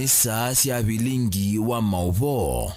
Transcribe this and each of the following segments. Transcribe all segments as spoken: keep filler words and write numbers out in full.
Saa sya vilingi wa maũvoo.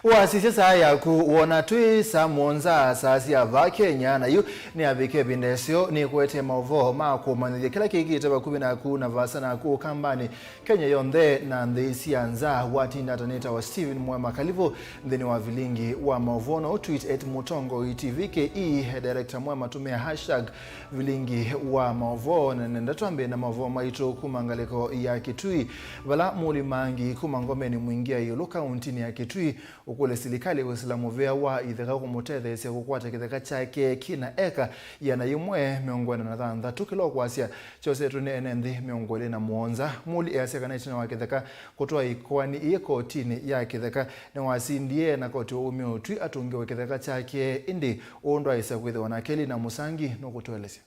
Wasisya saa yaku, wona twĩ saa mũonza saa sya vaa Kenya, na yu nĩyavika ĩvinda ĩseo nĩkũetee maũvoo ma kũmanyĩthya kĩla kĩkĩte vakuvĩ naku na vaasa naku Ũkambanĩ, Kenya yonthe na nthĩ sya nza. Watinda ata? Nĩtawa Steven Mwema. Kalivu nthĩnĩ wa vilingi wa maũvoo. No tweet at Mũtongoi T V K E, director Mwema, tũmĩa hashtag vilingi wa maũvoo. Na nenda twambĩe na maũvoo maitũ kuma ngalĩko ya Kitui, vala Mũlimangi kuma Ngomeni Mwingi ya Ĩũlũ kauntinĩ ya Kitui ũkũlya silikalĩ kwĩsĩla mũvĩa wa itheka kũmũtetheesya kũkwata kĩtheka kyake kĩna eka ĩana yĩmwe mĩongo ĩna na thanthatũ kĩla ũkwasya kyosetwe nĩ ene nthĩ mĩongo ĩlĩ na mũonza. Mũli easya kana ĩtina wa kĩtheka kũtwaa ĩkoani ĩĩ kotinĩ ya kĩtheka, nĩwasindie na koti wa umya ũtwi atũngĩwe kĩtheka kyake, ĩndĩ ũũ ndwaĩsa kwĩthĩwa nake. Lina Mũsangi nũkũtũelesya.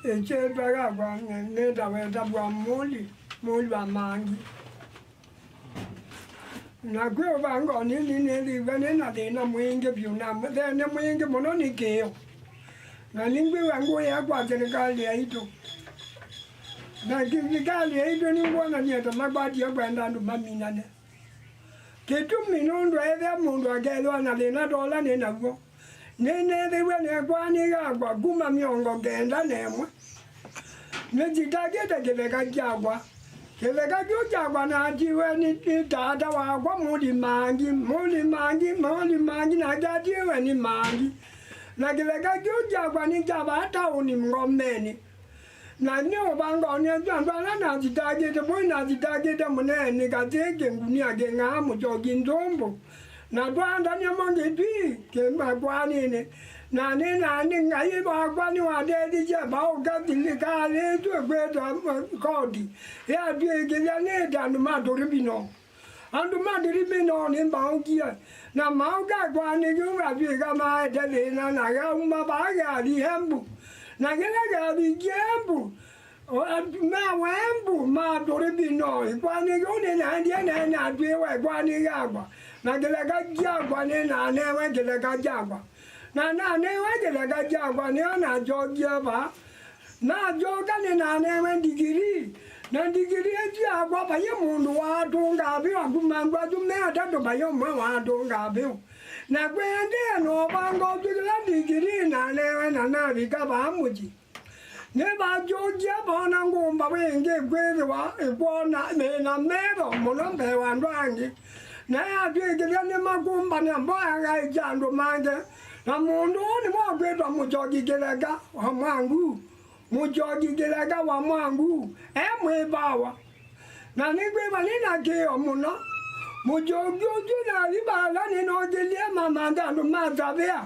Ĩsyĩtwa yakwa nĩ-, nĩtawa Etavwa Mũli, Mũli wa Mangi. Na kwĩ ũvangonĩ nĩnĩthĩw'e nĩ na thĩna mwingĩ vyũ, na mũthenya mwingĩ mũno nĩ kĩĩo. Na nĩngwĩw'a ngũĩa kwa silikalĩ yaitũ. Na silikalĩ yaitũ nĩngwonany'a ta makwatie kwenda andũ maminane. Kĩtumi nũndũ ethĩa mũndũ akethĩwa na thĩna ta ũla nĩ naw'o, nĩneethĩiwe nekwaa nĩ yakwa kuma mĩongo kenda na ĩmwe. Nĩsitakĩte kĩtheka kyakwa. Kĩtheka kĩu kyakwa natiwe nĩ, nĩ tata wakwa Mũlimangi, Mũlimangi, Mũlimangi, nake atiwe nĩ Mangi. Na kĩtheka kĩu kyakwa nĩ kya vaa taũni Ngomeni. Na nĩ ũvangonĩ ũsu andũ ala nathitangĩte, vau nathitangĩte mũneenĩ katĩ kĩngunia kĩng'aa mũchoki nthũmbũ, na twaandany'a mo ngĩtwi kĩmakwaninĩ. Na nĩ, na nĩ Ngai wakwa nĩwandethisye vaũka silikalĩ ĩsu ĩkwĩtwa koti yatw'ĩkĩthya nĩĩte andũ ma tũribino. Andũ ma tũribino nĩmaũkie, na maũka ĩkoani kĩu vatw'ĩka maete thĩna, na kyauma vaa kyathi Embu. Na kĩla kyavikie Embu, o, andũ ma wa Embu ma tũribino, ĩkoani kĩu nĩnaendie nĩnatw'ĩĩwe ĩkoani yakwa, na kĩtheka kyakwa nĩnanewe kĩtheka kyakwa. Na nanewe kĩtheka kyakwa nĩyo nasyokie vaa. Nasyoka nĩnanewe ndigirii, na ndigirii ĩsu yakwa vai mũndũ waatũngaa vyũ, kuma andũ asu me atatũ vai ũmwe waatũngaa vyũ. Na kũendee na ũvanga ũsu kĩla ndigirii nanewe na navika vaa mũsyĩ, nĩvasyokie voona ngũmba ĩngĩ kwĩthĩwa ĩkwona nĩ na metho mũno mbee wa andũ angĩ. Na yatw'ĩkĩthya nĩmakũmbany'a mboya yaĩ sya andũ mangĩ, na mũndũ ũũ nĩwe ũkwĩtwa Mũchoki Kĩtheka wa Mwangu. Mũchoki Kĩtheka wa Mwangu e mwĩpawa. Na nĩkwĩva nĩ na kĩĩo mũno. Mũchoki ũsu nathi vala nĩnookĩlye mamantha andũ ma Tavĩa.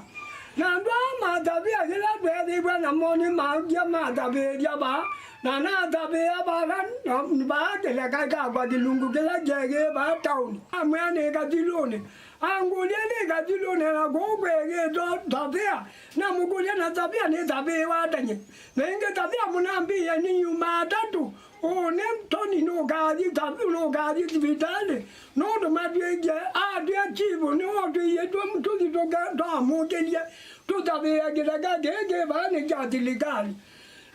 Na andũ aa ma Tavĩa kĩla tweethĩiwe namo nĩmaũkie matavĩĩlya vaa, na natavĩĩa vala, na vaa kĩtheka kyakwa kĩlungu kĩla kyeekĩĩ vaa taũni. Amwĩa nĩ kathilũnĩ. Angũlya nĩ kathilũnĩ na kũu kwĩkĩtwe Tavĩa. Namũkũlya na Tavĩa nĩtavĩĩwa ata nyie? Na ĩngĩ Tavĩa mũnambĩĩe nĩ nyuma atatũ. Ũũ nĩ Tony nũkathi Tavĩa, nũkathi sivitalĩ. Nũndũ matwĩkie atwĩa chifu nĩwotwĩie tũthi tũke twamũkĩlye tũtavĩĩe kĩtheka kĩĩ kĩ vaa nĩ kya silikalĩ.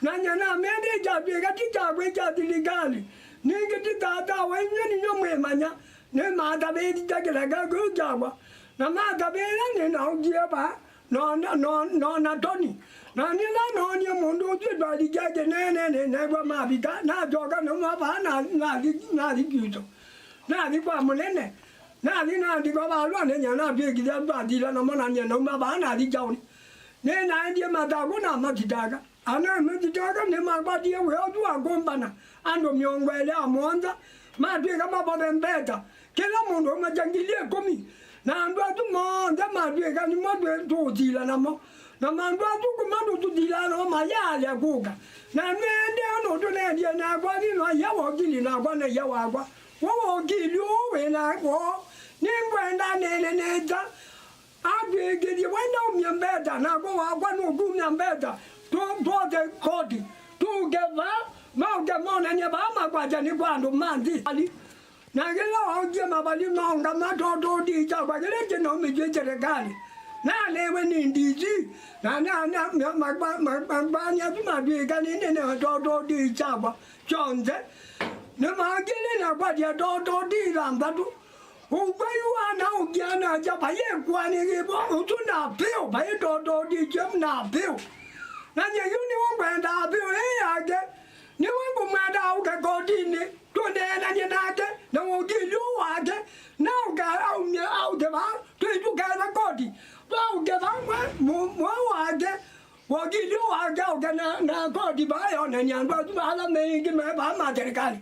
Na nyie namea nĩ kyatw'ĩka ti kyakwa, kya silikalĩ. Ningĩ ti tata wa inyw'ĩ ninyw'ĩ mwĩmanya. Nĩmatavĩĩie kĩtheka kĩu kyakwa. Na matavĩĩa nĩnaũkie vaa. Noona, no-, noona Tony. Na nĩla noonie mũndũ ũsu ĩtwalikie kĩneenenĩ, neew'a mavika, nasyoka nauma vaa na nathi, nathi kwitũ. Nathi kwa mũnene. Nathi naandĩkwa valũa nĩ nyie natw'ĩkĩthya twathila namo na nyie nauma vaa nathi kyaũnĩ. Nĩnaendie mathangũ na mathitanga. Ana mathitanga nĩmakwatie wĩa ũsu wa kũmbana andũ mĩongo ĩlĩ na mũonza, matw'ĩka mavothe mbeta. Kĩla mũndũ aumasya ngili ĩkũmi, na andũ asu monthe matw'ĩka nĩmo twĩ-, tũũthila namo. Na andũ asu kuma tũtũthilaa namo mayaalya kũka. Na nĩendee nũndũ neendie nakwa thĩna wa ia wokili nakwa na ia wakwa. W'o wokili ũũ wĩ na woo, nĩngwenda neene nesa. Atw'ĩkĩthye we naumya mbeta, nakwa wakwa nũkumya mbeta, tũ-, twose koti, tũke vaa, maũke monany'a vaa makwatya nĩ kwa andũ ma nthĩ. Na kĩla waũkie mavali maũngama tondũ ndikyakwa kĩla kĩnaumĩtw'e silikalĩ. Nalewe nĩ D C, na, na, na, na, ma-, ma-, ma-, ma-, mambani asu matwĩka nĩ nene toto D C kyakwa kyonthe. Nĩmakĩlĩ na kwatia toto D C thanthatũ. Ũkwai wana ũkĩa na kya vayĩ kwanĩkĩvo ũsu na vyũ, vayĩ toto D C na vyũ. Na nyie yu nĩw'o ngwendaa vyũ ĩ yake. Nĩwe ngũmwenda aũke kotinĩ, tũneenany'e nake na wokili ũũ wake, na aũke aumye aũke vaa, twĩ tũketha koti, twaũke vamwe, mũ-, mũũ wake, wokili ũũ wake aũke na, na koti vaa yonany'a andũ asu ala me ĩngĩ me vaa ma serikali,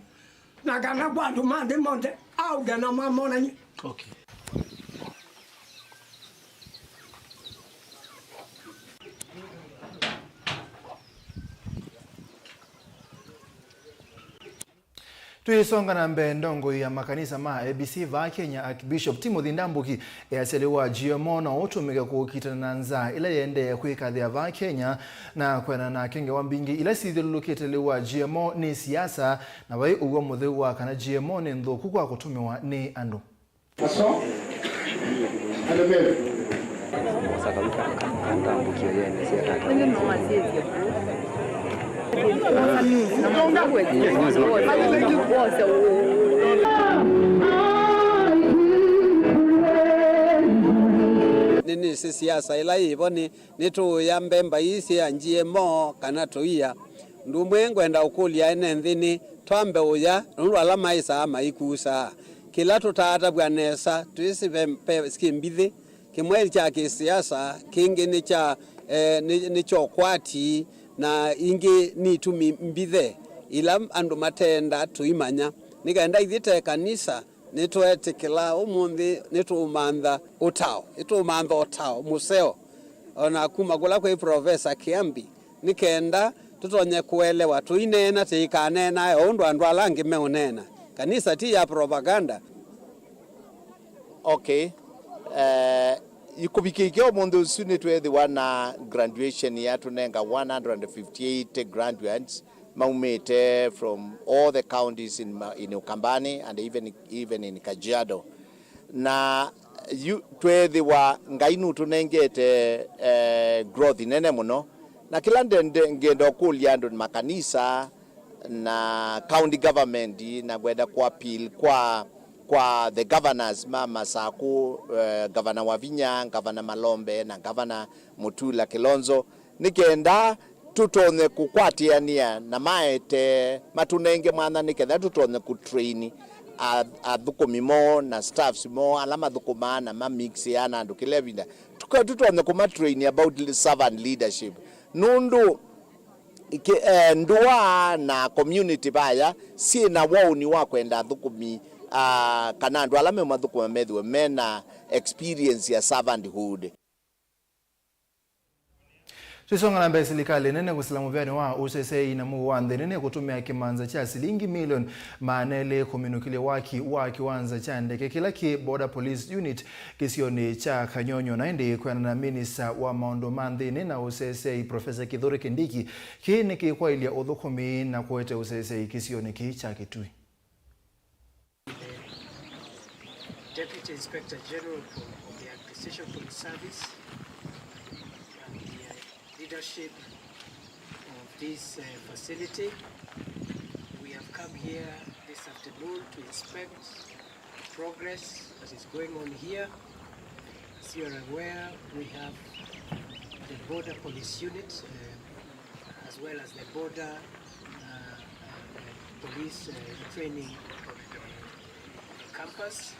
na kana kwa andũ ma nthĩ monthe, aũke na mamonany'e. Okay. Tũisonga na mbee, ndongoi ya makanisa ma A B C vaa Kenya, Archbishop Timothy Ndambuki, easya lĩu wa G M O no ũtũmĩke kũkitana na nzaa ĩla yĩendee kwĩkathĩa vaa Kenya, na kwĩanana nake, ngewa mbingĩ ila syĩthyũlũlũkĩte lĩu wa G M O nĩ siasa, na vai ũw'o mũtheu wa kana G M O nĩ nthũku kwa kũtũmĩwa nĩ andũ. Aso, andũ melu. Nĩnĩsĩ siasa ĩla yĩvo nĩ, nĩtũũya mbemba ii syĩ ya G M O kana tũia. Ũndũ ũmwe ngwenda ũkũlya ene nthĩ nĩ, twambe ũya, nũndũ ala maĩsaa maikusaa. Kĩla tũtaatavw'a nesa, twĩsĩ ve, ve syĩ mbithĩ, kĩmwe kya kĩsiasa, kĩngĩ nĩ kya, eh, nĩ, nĩ kya ũkwati, na ingĩ nĩ itumi mbithe ila andũ matenda tũimanya. Nĩ kenda ithyĩ ta ĩkanisa, nĩtweetĩkĩla ũmũnthĩ nĩtũũmantha ũtao, nĩtũũmantha ũtao mũseo, o na kuma kũla kwĩ Profesa Kĩambi, nĩ kenda tũtonye kũelewa, tũineena tĩikaneenae o ũndũ andũ ala angĩ meũneena. Kanisa ti ya propaganda. Okay. Eh, kũvikĩkĩa ũmũnthĩ ũsu nĩtweethĩwa na graduation yatũnenga one hundred fifty-eight graduates maumĩte from all the counties in, Ma- in Ukambani and even, even in Kajiado. Na yu, tweethĩwa Ngai nũtũnengete, eh, growth nene mũno. Na kĩla nde- nde- ngenda ũkũlya andũ nĩ makanisa na county government, na ngwenda kũ appeal kwa, kwa the governors ma Masaku, eh, Governor Wavinya, Governor Malombe, na Governor Mutula Kilonzo, nĩ kenda tũtonye kũkwatĩanĩa na maete matũnenge mwanya nĩ ketha tũtonye kũtrain a- athũkũmi moo na staffs moo ala mathũkũmaa na mamixĩaa na andũ kĩla ĩvinda. Tũka- tũtonye kũmatrain about servant leadership, nũndũ ki- eh, ndũa na community vaya syĩ na waũni wa kwenda athũkũmi, ah, kana andũ ala memathũkũma methĩwe mena experience ya servanthood. Tũisonga na mbee, silikalĩ nene kũsila mũvĩanĩ wa ũseseei na mũuo wa nthĩ nene kũtũmĩa kĩmanza kya silingi milioni maana elĩ kũminũkĩlya waki wa kĩwanza kya ndeke kĩla kĩ Border Police Unit kĩsionĩ kya Kanyonyo, na ĩndĩ kwĩanana na minista wa maũndũ ma nthĩnĩ na ũseseei, Professor Kithure Kindiki, kĩĩ nĩ kĩkwaĩlya ũthũkũmi na kũete ũseseei kĩsionĩ kĩĩ kya Kitui. Deputy Inspector General for, of the Acquisition Police Service and the, uh, leadership of this, uh, facility. We have come here this afternoon to inspect the progress that is going on here. As you are aware, we have the Border Police Unit, uh, as well as the Border, uh, uh, Police, uh, Training, uh, Campus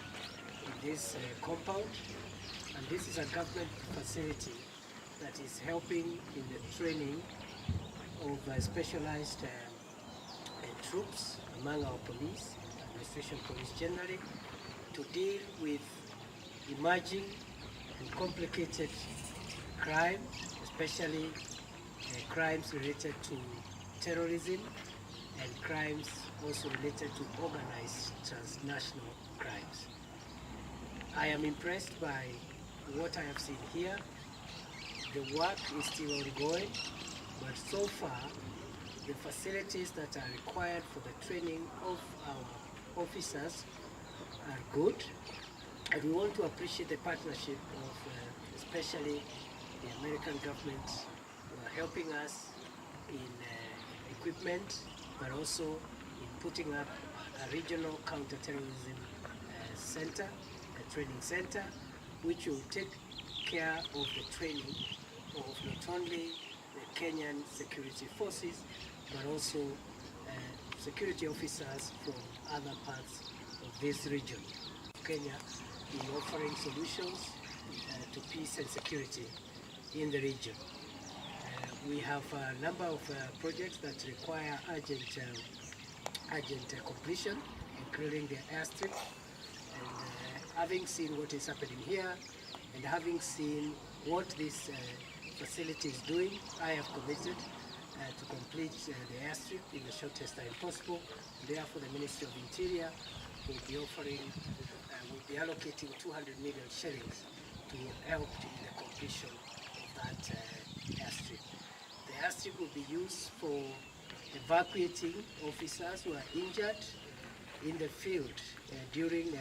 in this, uh, compound. And this is a government facility that is helping in the training of, uh, specialized, uh, uh, troops among our police, administration police generally, to deal with emerging and complicated crime, especially, uh, crimes related to terrorism and crimes also related to organized transnational crimes. I am impressed by what I have seen here. The work is still ongoing, but so far the facilities that are required for the training of our officers are good. And we want to appreciate the partnership of, uh, especially the American government, who are helping us in, uh, equipment, but also in putting up a regional counterterrorism, uh, center, a training center, which will take care of the training of not only the Kenyan security forces, but also, uh, security officers from other parts of this region. Kenya in offering solutions, uh, to peace and security in the region. Uh, we have a number of, uh, projects that require urgent, uh, urgent, uh, completion, including the airstrip. And, uh, having seen what is happening here, and having seen what this, uh, facility is doing, I have committed, uh, to complete, uh, the airstrip in the shortest time possible. Therefore, the Ministry of Interior will be offering, uh, will be allocating two hundred million shillings to help in the completion of that, uh, airstrip. The airstrip will be used for evacuating officers who are injured in the field, uh, during, uh,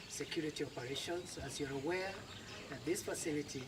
security operations. As you're aware, uh, this facility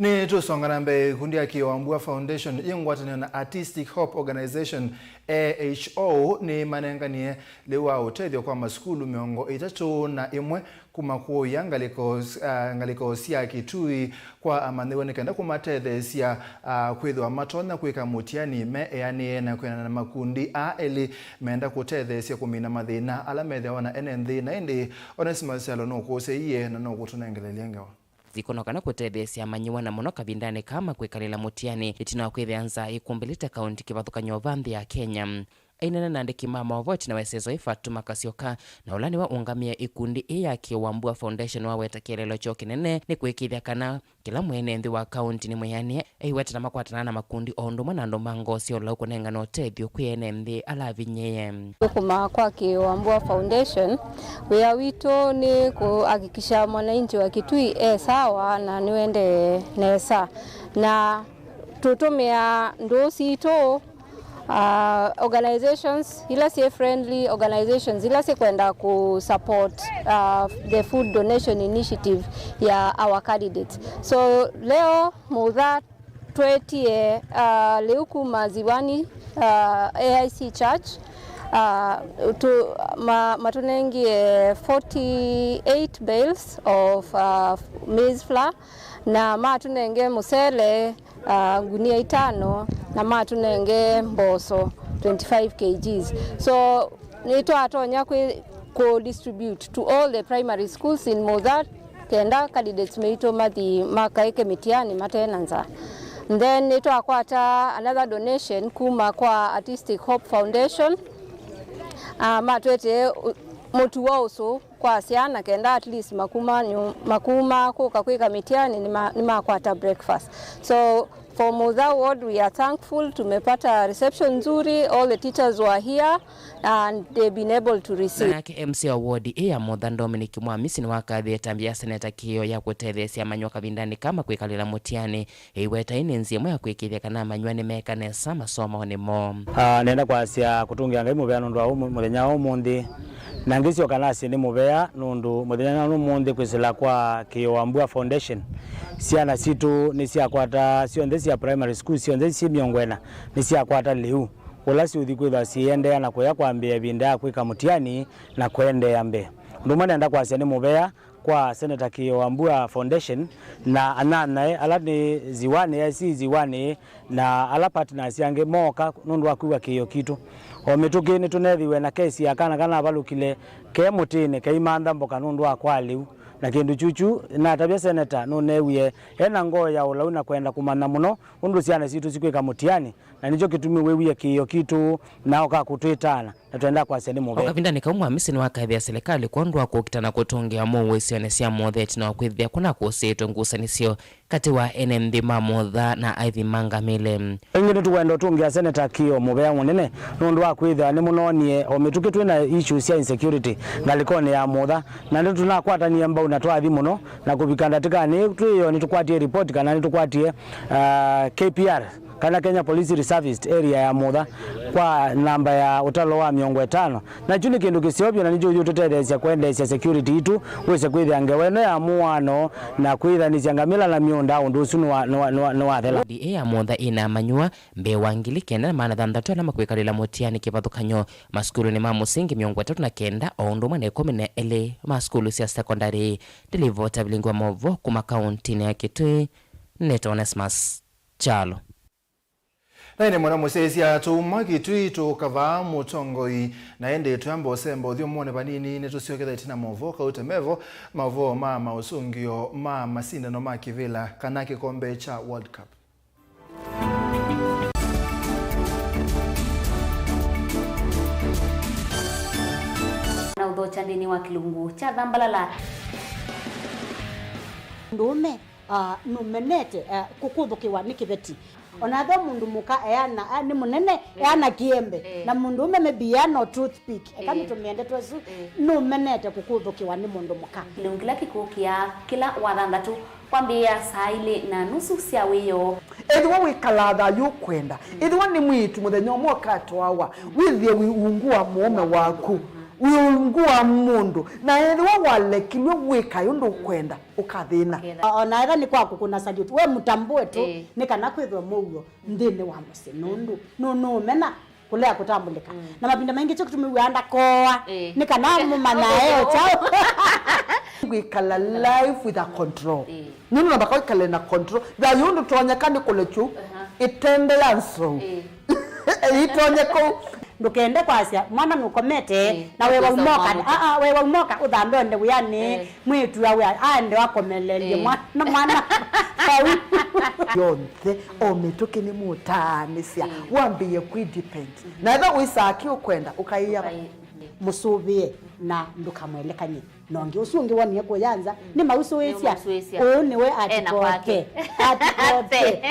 Nĩtũsonga na mbee. Ĩkundi ya Kĩwambua Foundation yĩ ngwatanĩo na Artistic Hope Organization, A H O, nĩmanenganie lĩu wa ũtethyo kwa masukulu mĩongo ĩtatũ na ĩmwe kuma kũũya ngalĩko, ah, ngalĩko sya Kitui kwa amanyĩw'a nĩ kenda kũmatetheesya, ah, kwĩthĩwa matonya kwĩka mũtiani me eanĩe na kwĩanana na makundi aa elĩ menda kũtetheesya kũmina mathĩna ala methĩawa na ene nthĩ. Na ĩndĩ Onesmus Kyalo nũkũsyaie na nũkũtũnengeleelya ngewa. Thikũno kana kũtetheesya amanyĩw'a, na mũno kavindanĩ kaa ma kwĩkalĩla mũtiani, ĩtina wa kwĩthĩa nzaa ĩkumbĩlĩte kaunti kĩvathũkany'o va nthĩ ya Kenya. Aineena na andĩki ma maũvoo ĩtina wa ĩseso ĩĩ, Fatuma Kasyoka, na ũla nĩwe ũngamĩe ĩkundi ĩĩ ya Kĩwambua Foundation, waweta kĩeleelo kyoo kĩnene nĩ kũĩkĩĩthya kana kĩla mwene nthĩ wa kaunti nĩ mwĩanĩe, aiweta na makwatana na makundi o ũndũ ũmwe na andũ ma ngoo sya ũlau kũnengana ũtethyo kwĩ ene nthĩ ala avinyĩĩe. Thũkũma kwa Kĩwambua Foundation, wĩa witũ nĩ kũhakikisha mwananchi wa Kitui e sawa na nĩwendee nesa, na tũtũmĩaa ndũũ sitũ, uh, organizations ila syĩ friendly, organizations ila syĩkwenda kũ support, uh, the food donation initiative ya our candidates. So leo mũtha twetie, uh, lĩu kuma Ziwani, uh, A I C Church, uh, tu, ma, matũnengie forty-eight bales of, uh, maize flour, na matũnenge mũsele, uh, ngunia itano, na matũnenge mboso twenty-five kilograms. So nĩtwatonya kwĩ, kũ distribute to all the primary schools in Mutha, kenda candidates maitũ mathi makaĩke mĩtiani mate na nzaa. Then nĩtwakwata another donation kuma kwa Artistic Hope Foundation. Ah, matwetee ũ-, mũtu wa ũsũ kwa syana, kenda at least makuma nyu-, makuma kũka kwĩka mĩtiani nĩma-, nĩmakwata breakfast. So for Mutha ward, we are thankful, tumepata reception nzuri, all the teachers were here and they've been able to receive. Nake M C A wa ward ĩĩ ya Mutha, Dominic Mwamisi, nĩwakathĩĩe ĩtambya ya Seneta Kĩĩo ya kũtetheesya amanyĩw'a kavindanĩ kaa ma kwĩkalĩla mũtiani, ĩiweta ĩĩ nĩ nzĩa ĩmwe ya kũĩkĩĩthya kana amanyĩw'a nĩmeeka nesa masomonĩ moo. Ah, nenda kwasya kũtũngĩa Ngai mũvea nũndũ wa ũmũ-, mũthenya wa ũmũnthĩ, na ngĩsyoka nasye nĩ mũvea nũndũ mũthenya wa ũmũnthĩ kwĩsĩla kwa Kĩwambua Foundation, syana sitũ nĩsyakwata, syonthe sya primary school syonthe syĩ mĩongo ĩna nĩsyakwata lĩu, ũla syũthi kwĩthwa syĩendeea na kũya kwambĩĩa ĩvinda ya kwĩka mũtiani na kũendeea mbee. Ũndũ ũmwe nenda kwasya nĩ mũvea kwa Senator Kĩĩo Wambua Foundation na anyanyae ala nĩ Ziwani, A I C Ziwani, na ala partners angĩ mooka nũndũ wa kwĩw'a kĩĩo kitũ. O mĩtũkĩ nĩtũneethiwe na kesi ya kana kanavalũkile ke mũtĩnĩ keimantha mboka nũndũ wa kwaa lĩu, na kĩndũ kyukyu natavya Senator nũneewie ena ngoo ya ũlau na kwenda kũmanya mũno ũndũ syana sitũ sikwĩka mũtiani, na nĩkyo kĩtumi wĩwie kĩĩo kitũ na oka kũtwĩtaana. Na twendaa kwasya nĩ mũvea. O kavindanĩ kau, Mwamisi nĩwakaĩthya silikalĩ kwondũ wa kũkita na kũtũngĩa mũuo isionĩ sya Mutha ĩtina wa kwĩthĩa kũnakũsĩĩtwe ngusanĩsyo katĩ wa ene nthĩ ma Mutha na aithi ma ngamĩle. Ĩngĩ nĩtũkwenda ũtũngĩa Seneta Kĩĩo mũvea mũnene nũndũ wa kwĩthĩa nĩmũnoonie o mĩtũkĩ twĩ na issues sya insecurity ngalĩkonĩ ya Mutha, na nĩtũnakwatanie mbau na twathi mũno na kũvika ndatĩkanĩ ĩĩ twĩĩo nĩtũkwatie ripoti kana nĩtũkwatie, ah, K P R. kana Kenya Police Reservist area ya Mutha kwa namba ya ũtalo wa mĩongo ĩtano. Na kyu nĩ kĩndũ kĩseo vyũ na nĩkyo kĩũtũtetheesya kwendeesya security itũ, wĩse kwĩthĩa ngewa ĩno ya mũaano na kwĩthanĩsya ngamĩla na mĩũnda ũndũ ũsu nĩwa-, nĩwa-, nĩwa-, nĩwathela. Wodi ĩĩ ya Mutha ĩna amanyĩw'a mbee wa ngili kenda na maana thanthatũ ala makwĩkalĩla mũtiani kĩvathũkany'o masukulunĩ ma mũsingi mĩongo ĩtatũ na kenda o ũndũ ũmwe na ĩkũmi na elĩ ma sukulu sya sekondalĩ. Ndĩlivota vilingi wa maũvoo kuma kauntinĩ ya Kitui, nĩtawa Onesmus Kyalo. Na ĩndĩ mũno mũsyaĩĩsya tũuma Kitui tũũka vaa Mũtongoi, na ĩndĩ twĩamba ũsemba ũthyũmũnĩ vanini, nĩtũsyoketha ĩtina maũvoo kaũte mevo, maũvoo ma maũsũngĩo ma masindano ma kĩvĩla kana kĩkombe kya World Cup. Na ũthokya nthĩnĩ wa kĩlungu kya Thambalala. Mũndũũme, ah, nũmenete, ah, kũkũthũkĩwa nĩ kĩveti. Ona ethĩwa mũndũ mũka eana, ah, nĩ mũnene, eh, eana kĩembe. Eh. Na mũndũũme maybe eana o toothpick. Eka, eh, nĩtũmĩe ndeto ĩsu, eh, nũmenete kũkũthũkĩwa nĩ mũndũ mũka. Kĩlungu kĩla kĩkũkĩa kĩla Wathanthatũ kwambĩĩa saa ilĩ na nusu sya wĩoo. Ethĩwa wĩkalaa thayũ ũkwenda, ethĩwa nĩ mwĩĩtu mũthenya ũmwe ũkatwawa, wĩthĩe wĩ ungu wa mũũme waku, wĩ ungu wa mũndũ, na ethĩwa walekilw'e wĩkae ũndũ ũkwenda, ũkathĩna. Ũkethĩa. O-, ona ethĩwa nĩ kwa kũkũna salute, we mũtambũe tu, ĩĩ, nĩ kana kwĩthwe mũuo nthĩnĩ wa mũsyĩ, nũndũ nũ-, nũũmena kũlea kũtambũlĩka. Mm. Na mavinda maingĩ kyo kĩtumi wĩaa ndakoa, eh, nĩ kana mũmanyae o kyaũ. Kwĩkala life with a control. Eh. Nũndũ namba kwĩkale na control. Thayũ ndũtonyeka nĩ kũlekyu, aha, ĩtende ya nzou. Eh. Ĩitonye kũu. Ndũkende kwasya mwana nũkomete, eh, na we waumoka, ah, ah, we waumoka ũthambe onde wĩanĩ. Eh. Mwĩĩtu awe aende akomelelye, eh, mwana, mwana vau. Yonthe, o mĩtũkĩ nĩmũtaanĩsya, eh, wambĩĩe kwĩdepend. Mhm. Na ethĩwa wĩsaa kĩ ũkwenda, ũkaĩa. Ũkaĩ-, mũsũvĩe na ndũkamwelekany'e. Na ũngĩ ũsu ũngĩ wonie kũya nza, mm, nĩmausũĩsya. Nĩmausũĩsya. Ũũ nĩwe ena atikote kwake. Atikote.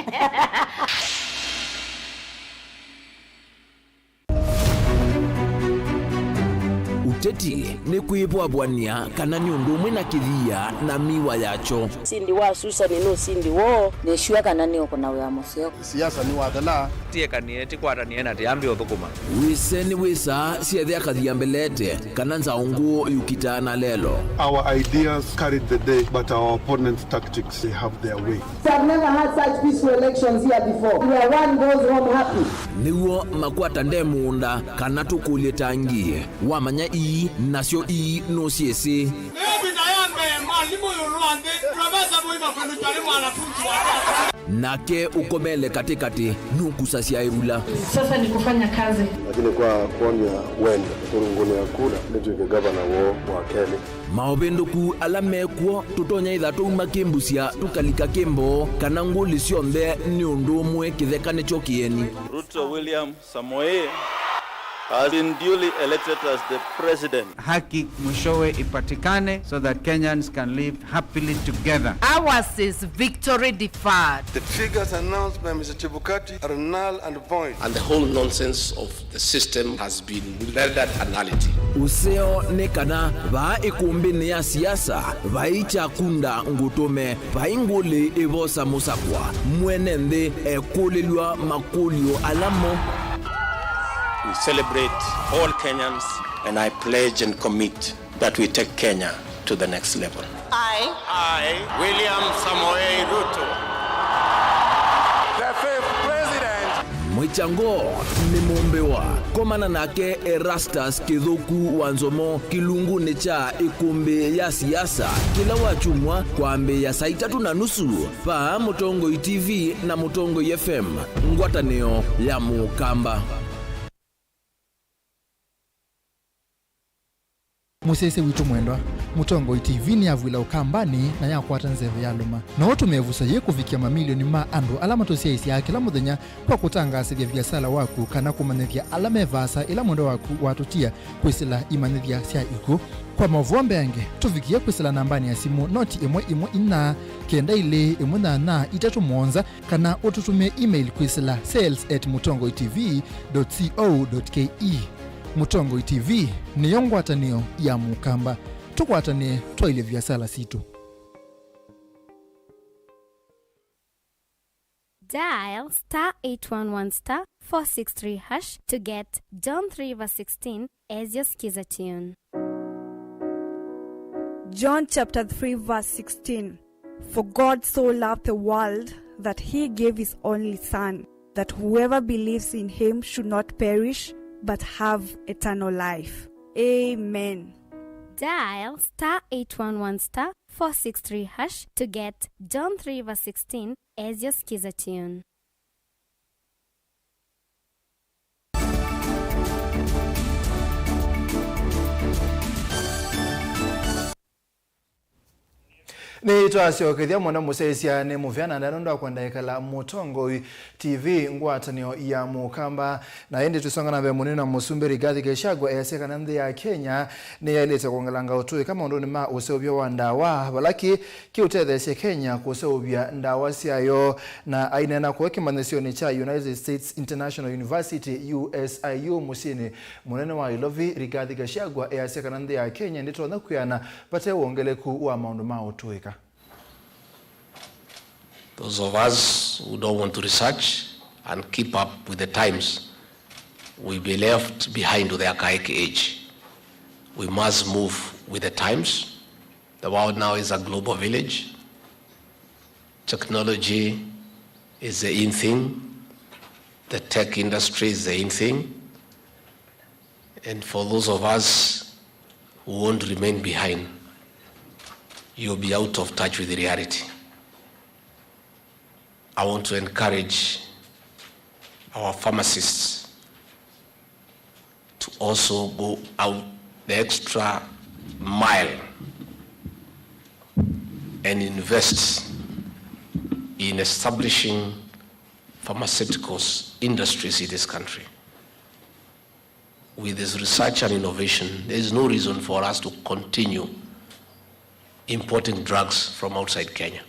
Ũteti nĩ kwĩvwavw'ania kana nĩ ũndũ ũmwe na kĩthia na mĩwa yakyo. Ũsindi wa Susan nĩ ũsindi woo. Nĩsure kana nĩũkũna wĩa mũseo. Siasa nĩwathela. Tiekanie, tikwatanĩe na tiambe ũthũkũma. Wĩse nĩ wĩsaa syethe akathia mbelete kana nzaũ ngũũ yũkitaa na lelo. Our ideas carried the day, but our opponents' tactics, they have their way. I've never had such peaceful elections here before, where one goes home happy. Nĩw'o makwata nde mũũnda kana tũkũlye tangi. Wamanya ii, nasyo ii nũsyĩsĩ. Ĩvinda ya mbee, mwalimũ ĩũlũ wa nthĩ, profesa mũima kwĩlũkya nĩ mwanafunzi wake. Nake ũkomele katĩkatĩ nũkusasya ĩvula. Sasa ni kufanya kazi. Lakini kwa kuonia wendo, kũrũngũnĩa kura, nĩtw'ĩke gavana woo wa kelĩ. Maũvĩndũku ala mekw'o tũtonya ĩtha twauma kĩmbusya tũkalika kĩmboo, kana ngũlĩ syonthe nĩ ũndũ ũmwe kĩtheka nĩkyo kĩeni. Ruto William Samoei has been duly elected as the president. Haki mwishowe ipatikane so that Kenyans can live happily together. Ours is victory deferred. The figures announced by Mister Chebukati are null and void. And the whole nonsense of the system has been rendered a nullity. Ũseo nĩ kana vaa ĩkũmbĩnĩ ya siasa vai kyakunda ngũtũme. Vai ngũlĩ ĩvosa mũsakwa, mwene nthĩ ekũlĩlw'a makũlyo ala mo. We celebrate all Kenyans, and I pledge and commit that we take Kenya to the next level. I, I, William Samoei Ruto, the fifth president. Mwĩkyango nĩ mũmbĩwa. Komana nake Erastus Kĩthũku wa Nzomo kĩlungunĩ kya ĩkũmbĩ ya siasa kĩla wakyumwa kwambĩĩa saa itatũ na nusu vaa Mũtongoi T V na Mũtongoi F M, ngwatanĩo ya Mũkamba. Mũsyaĩĩsya witũ mwendwa, Mũtongoi T V nĩyavw'ĩla Ũkambanĩ na yakwata nzeve yalũma. No ũtũme ĩvuso yĩĩ kũvikĩa mamilioni ma andũ ala matũsyaĩĩsyaa kĩla mũthenya kwa kũtangaasĩthya viasala waku kana kũmanyĩthya ala me vaasa ĩla mwendwa waku watũtia kwĩsĩla imanyĩthya sya ikw'ũ. Kwa maũvoo mbeange, tũvikĩe kwĩsĩla nambanĩ ya simũ noti ĩmwe ĩmwe inya kenda ilĩ ĩmwe nyanya itatũ mũonza, kana ũtũtũmĩe email kwĩsĩla sales at mũtongoi T V dot co dot K E. Mũtongoi T V nĩyo ngwatanĩo ya Mũkamba. Tũkwatanĩe twaĩlye viasala sitũ. Dial star eight one one star four six three hash to get John three verse sixteen as your skiza tune. John chapter three verse sixteen. For God so loved the world that he gave his only Son, that whoever believes in him should not perish but have eternal life. Amen. Dial star eight one one star four six three hash to get John three verse sixteen as your skiza tune. Nĩtwasyokethya mũno mũsyaĩĩsya nĩ mũvea na nda nũndũ wa kwenda ĩkala mũtongoi T V ngwatanĩo ya Mũkamba. Na ĩndĩ tũisonga na mbee, mũnini wa mũsumbĩ Rigathi Gachagua easya kana nthĩ ya Kenya nĩyaĩlĩte kwongelanga ũtũĩka maũndũnĩ ma ũseũvya wa ndawa, vala kĩĩ kĩũtetheesye Kenya kũseũvya ndawa syayo. Na aineena kũya kĩmanyĩsyonĩ kya United States International University, U S I U, mũsyĩnĩ mũnene wa Nairobi, Rigathi Gachagua easya kana nthĩ ya Kenya ndĩtonya kwĩana vate wongeleku wa maũndũ ma ũtũĩka. Those of us who don't want to research and keep up with the times will be left behind to the archaic age. We must move with the times. The world now is a global village. Technology is the in thing. The tech industry is the in thing. And for those of us who won't remain behind, you'll be out of touch with reality. I want to encourage our pharmacists to also go out the extra mile and invest in establishing pharmaceuticals industries in this country. With this research and innovation, there is no reason for us to continue importing drugs from outside Kenya.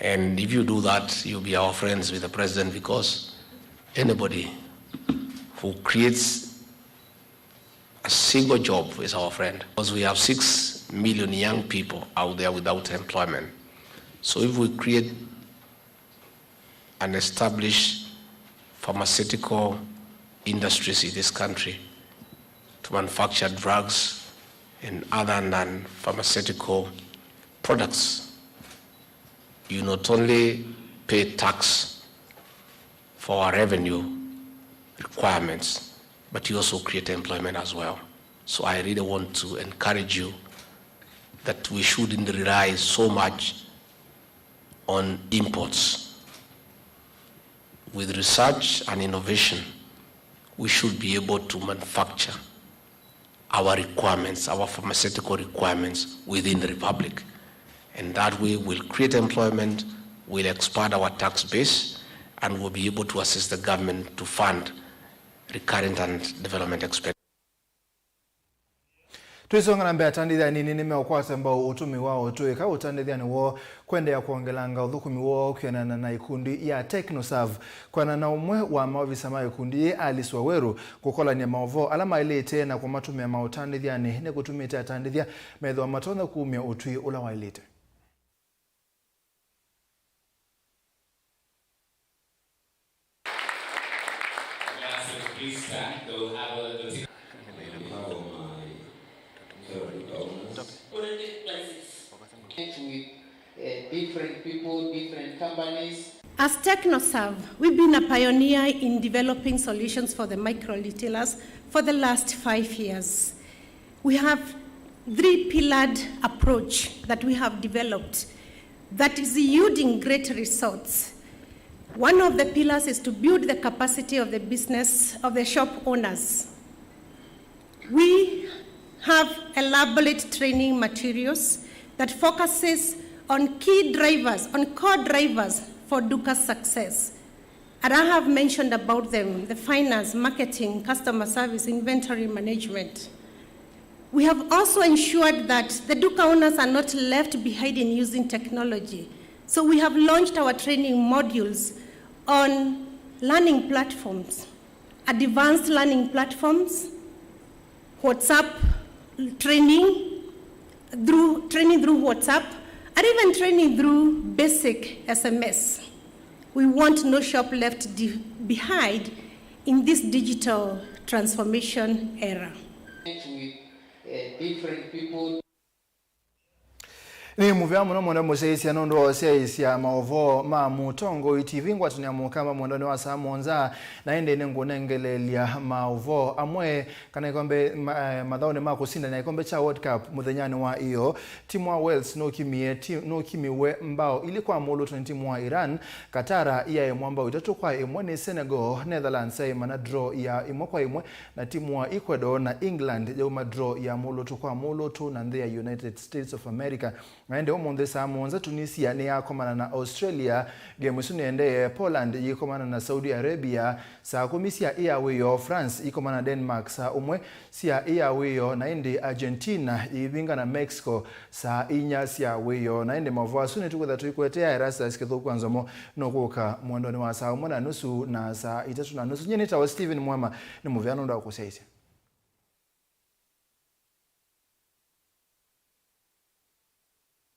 And if you do that, you'll be our friends with the president, because anybody who creates a single job is our friend. Because we have six million young people out there without employment. So if we create and establish pharmaceutical industries in this country to manufacture drugs and other non-pharmaceutical products, you not only pay tax for our revenue requirements, but you also create employment as well. So I really want to encourage you that we shouldn't rely so much on imports. With research and innovation, we should be able to manufacture our requirements, our pharmaceutical requirements within the Republic. And that way we'll create employment, we'll expand our tax base, and we'll be able to assist the government to fund recurrent and development expenditure. Tũisonga na mbee, atandĩthya anini nĩmeũkwata mbau ũtũmĩi wa ũtũĩka ũtandĩthyanĩ woo kwendeea kwongelanga ũthũkũmi woo kwĩanana na ikundi ya TechnoServe. Kwĩanana na ũmwe wa maovisa ma ikundi yĩĩ, Alice Waweru, kũkolany'a maũvoo ala maĩlĩte na kũmatũmĩa maũtandĩthyanĩ nĩkũtumĩte atandĩthya methĩwa matonya kumya ũtwi ũla waĩlĩte. With, uh, different people, different companies. As TechnoServe, we've been a pioneer in developing solutions for the micro retailers for the last five years. We have three-pillared approach that we have developed that is yielding great results. One of the pillars is to build the capacity of the business, of the shop owners. We have elaborate training materials that focuses on key drivers, on core drivers for Duka's success. And I have mentioned about them, the finance, marketing, customer service, inventory management. We have also ensured that the Duka owners are not left behind in using technology. So we have launched our training modules on learning platforms, advanced learning platforms, WhatsApp training, through training through WhatsApp, and even training through basic S M S. We want no shop left di- behind in this digital transformation era. With uh, different people. Nĩ mũvea mũno mwendwa mũsyaĩĩsya nũndũ wa ũsyaĩĩsya maũvoo ma Mũtongoi T V ngwatanĩa mũkamba mwendonĩ wa saa mũonza, na ĩndĩ nĩngũnengeleelya maũvoo amwe kana ikombe ma- eh, mathaũnĩ ma kũsindana ikombe kya World Cup mũthenyanĩ wa ĩyoo. Timu wa Wales nũkimie ti- nũkimiwe mbao ilĩ kwa mũlũtũ nĩ timu wa Iran. Katara yaĩ mwamba itatũ kwa ĩmwe nĩ Senegal. Netherlands yaĩ mana draw ya ĩmwe kwa ĩmwe na timu wa Ecuador, na England yauma draw ya mũlũtũ kwa mũlũtũ na nthĩ ya United States of America. Na ĩndĩ ũmũnthĩ saa mũonza Tunisia nĩyakomana na Australia. Game ĩsu nĩendee, Poland yĩkomana na Saudi Arabia. Saa kũmi sya ĩa wĩoo France ikomana na Denmark saa ũmwe sya ĩa wĩoo, na ĩndĩ Argentina yĩivinga na Mexico saa inya sya wĩoo. Na ĩndĩ maũvoo asu nĩtũkwĩtha tũikũetea. Erastus Kĩthũku wa Nzomo nũkũka mwendonĩ wa saa ũmwe na nusu na saa itatũ na nusu. Nyie nĩtawa Stephen Mwema, nĩ mũvea nũndũ wa kũsyaĩĩsya.